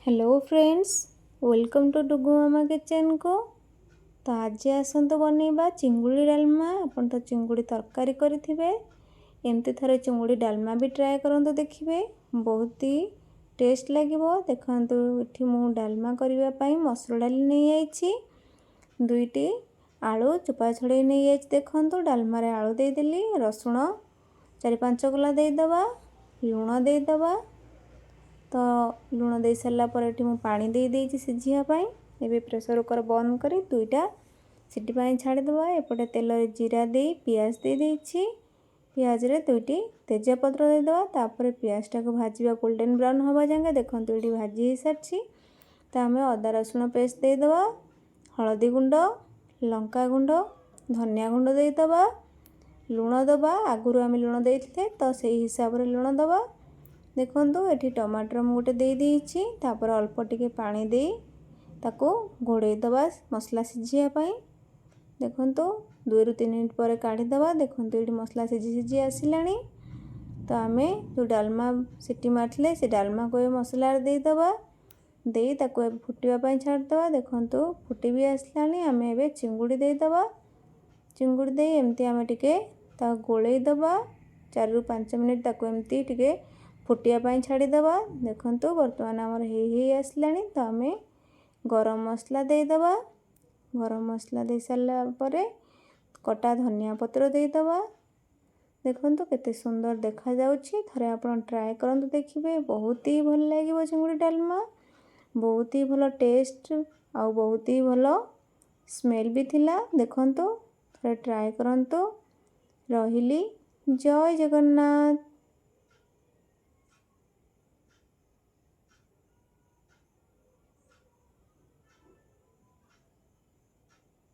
Hello friends, welcome to Dugu ମାମା କିଚେନ୍କୁ। ତ ଆଜି ଆସନ୍ତୁ ବନେଇବା ଚିଙ୍ଗୁଡ଼ି ଡାଲମା। ଆପଣ ତ ଚିଙ୍ଗୁଡ଼ି ତରକାରୀ କରିଥିବେ, ଏମିତି ଥରେ ଚିଙ୍ଗୁଡ଼ି ଡାଲମା ବି ଟ୍ରାଏ କରନ୍ତୁ, ଦେଖିବେ ବହୁତ ହି ଟେଷ୍ଟ ଲାଗିବ। ଦେଖନ୍ତୁ, ଏଠି ମୁଁ ଡାଲମା କରିବା ପାଇଁ ମସୁର ଡାଲି ନେଇଯାଇଛି, ଦୁଇଟି ଆଳୁ ଚୋପା ଛଡ଼େଇ ନେଇଯାଇଛି। ଦେଖନ୍ତୁ, ଡାଲମାରେ ଆଳୁ ଦେଇଦେଲି, ରସୁଣ 4-5 କୋଲା ଦେଇଦେବା, ଲୁଣ ଦେଇଦେବା। ତ ଲୁଣ ଦେଇ ସାରିଲା ପରେ ଏଠି ମୁଁ ପାଣି ଦେଇ ଦେଇଛି ସିଝିବା ପାଇଁ। ଏବେ ପ୍ରେସର୍ କୁକର୍ ବନ୍ଦ କରି ଦୁଇଟା ସିଟି ପାଇଁ ଛାଡ଼ିଦେବା। ଏପଟେ ତେଲରେ ଜିରା ଦେଇ ପିଆଜ ଦେଇ ଦେଇଛି। ପିଆଜରେ ଦୁଇଟି ତେଜପତ୍ର ଦେଇଦେବା। ତାପରେ ପିଆଜଟାକୁ ଭାଜିବା ଗୋଲ୍ଡେନ୍ ବ୍ରାଉନ୍ ହେବା ଯାଏଁ। ଦେଖନ୍ତୁ, ଏଠି ଭାଜି ହେଇସାରିଛି। ତ ଆମେ ଅଦା ରସୁଣ ପେଷ୍ଟ ଦେଇଦେବା, ହଳଦୀ ଗୁଣ୍ଡ, ଲଙ୍କା ଗୁଣ୍ଡ, ଧନିଆ ଗୁଣ୍ଡ ଦେଇଦେବା, ଲୁଣ ଦେବା। ଆଗରୁ ଆମେ ଲୁଣ ଦେଇଥିଲେ, ତ ସେଇ ହିସାବରେ ଲୁଣ ଦେବା। ଦେଖନ୍ତୁ, ଏଠି ଟମାଟର ମୁଁ ଗୋଟେ ଦେଇ ଦେଇଛି। ତାପରେ ଅଳ୍ପ ଟିକେ ପାଣି ଦେଇ ତାକୁ ଘୋଡ଼େଇ ଦେବା ମସଲା ସିଝିବା ପାଇଁ। ଦେଖନ୍ତୁ, 2ରୁ 3 ମିନିଟ୍ ପରେ କାଢ଼ିଦେବା। ଦେଖନ୍ତୁ, ଏଠି ମସଲା ସିଝି ସିଝି ଆସିଲାଣି। ତ ଆମେ ଯେଉଁ ଡାଲମା ସିଟି ମାରିଥିଲେ, ସେ ଡାଲମାକୁ ଏବେ ମସଲାରେ ଦେଇଦେବା। ଦେଇ ତାକୁ ଏବେ ଫୁଟିବା ପାଇଁ ଛାଡ଼ିଦେବା। ଦେଖନ୍ତୁ, ଫୁଟି ବି ଆସିଲାଣି। ଆମେ ଏବେ ଚିଙ୍ଗୁଡ଼ି ଦେଇଦେବା। ଚିଙ୍ଗୁଡ଼ି ଦେଇ ଏମିତି ଆମେ ଟିକେ ତାକୁ ଗୋଳେଇ ଦେବା। 4ରୁ 5 ମିନିଟ୍ ତାକୁ ଏମିତି ଟିକେ ଫୁଟିବା ପାଇଁ ଛାଡ଼ିଦେବା। ଦେଖନ୍ତୁ, ବର୍ତ୍ତମାନ ଆମର ହେଇ ହେଇ ଆସିଲାଣି। ତ ଆମେ ଗରମ ମସଲା ଦେଇଦେବା। ଗରମ ମସଲା ଦେଇ ସାରିଲା ପରେ କଟା ଧନିଆ ପତ୍ର ଦେଇଦେବା। ଦେଖନ୍ତୁ, କେତେ ସୁନ୍ଦର ଦେଖାଯାଉଛି। ଥରେ ଆପଣ ଟ୍ରାଏ କରନ୍ତୁ, ଦେଖିବେ ବହୁତ ହି ଭଲ ଲାଗିବ। ଚିଙ୍ଗୁଡ଼ି ଡାଲମା ବହୁତ ହି ଭଲ ଟେଷ୍ଟ ଆଉ ବହୁତ ହି ଭଲ ସ୍ମେଲ୍ ବି ଥିଲା। ଦେଖନ୍ତୁ, ଥରେ ଟ୍ରାଏ କରନ୍ତୁ। ରହିଲି, ଜୟ ଜଗନ୍ନାଥ।